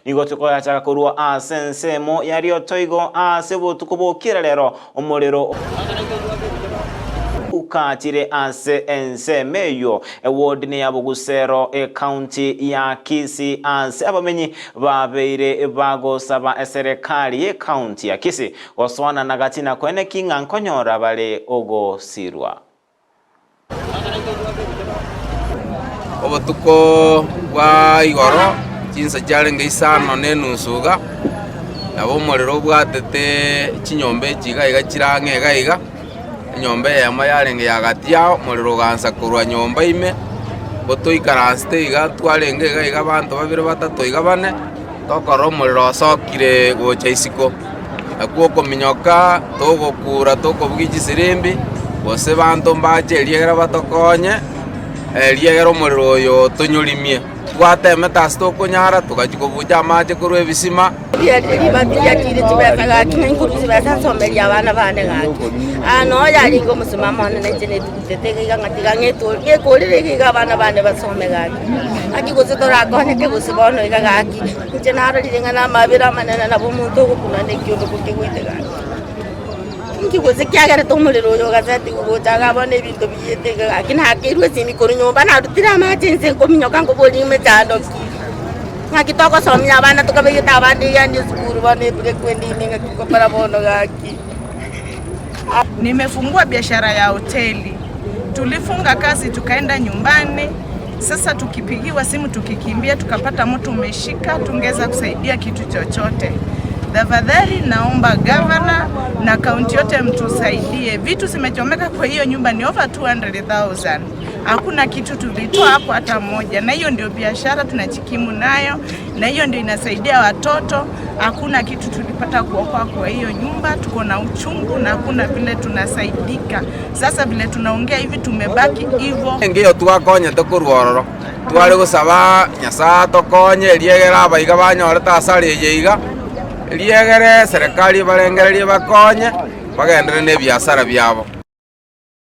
Nigo tokoyachaka korwa ase ensemo ya riotoigo ase obotuko bokira rero omorero okachire ase ensemo eyio. Eward neya Bogusero ecounty ya Kisii ase abamenyi babeire bagosaba eserekari yecounty ya Kisii gosoana na gati na koeneki ng'a nkonyora bare ogosirwa. Obotuko bwa igoro chinsa chiarenge isano na enusu iga, nabo omorero obwatete chinyomba echi iga iga chire ang'e iga iga, enyomba eyemo yarenge ya gati ao, omorero ogaansa korwa nyomba ime, gotoikaransete iga twarenge iga iga abanto babere batato iga bane, tokorora omorero osokire gocha isiko. Nakwo okominyoka togokura tokobugia chisirimbi, gose banto mbache eriegera batokonye, eriegera omorero oyo tonyorimie. Twatemete ase tokonyara, togachia kobucha amache korwa ebisima. Ribati riachire chibesa gaki, na inkorwa chibesa nsomerie abana bane gaki. Aa noo yarenge omosimamo one na inche netugutete iga iga ng'a tiga ng'eto ng'ekorere iga iga abana bane basome gaki. Gaki gose torakonyeke gose bono iga gaki, inche narorire ng'a namabera amanene nabo omonto ogokuna na ekiondo gokegoite gaki. Inki gose kiagerete omorero oyo ogasetigwa gocha iga bono ebinto biyete iga gaki nakeirwe esimi korwa nyomba narutire amache inse nkominyoka nkoboria emechando ki. Ng'aki togosomia abana tokabaiyete abande yaani esukuru bono ebureku ende ime ng'aki ngokora bono gaki. Nimefungua biashara ya hoteli, tulifunga kazi tukaenda nyumbani. Sasa tukipigiwa simu tukikimbia, tukapata mtu umeshika, tungeweza kusaidia kitu chochote. Tafadhali naomba gavana na kaunti yote mtusaidie, vitu zimechomeka kwa hiyo nyumba ni over 200,000. Hakuna kitu tulitoa hapo hata moja, na hiyo ndio biashara tunajikimu nayo, na hiyo ndio inasaidia watoto. Hakuna kitu tulipata kuokoa kwa hiyo nyumba, tuko na uchungu na hakuna vile tunasaidika. Sasa vile tunaongea hivi tumebaki hivyo. Engiyo twakonyete korwa ororo, tware gosaba Nyasae atokonye eriegere abaiga banyorete asara eye iga, eriegere eserekari ebarengererie ebakonye, bagenderere na ebiasara biabo.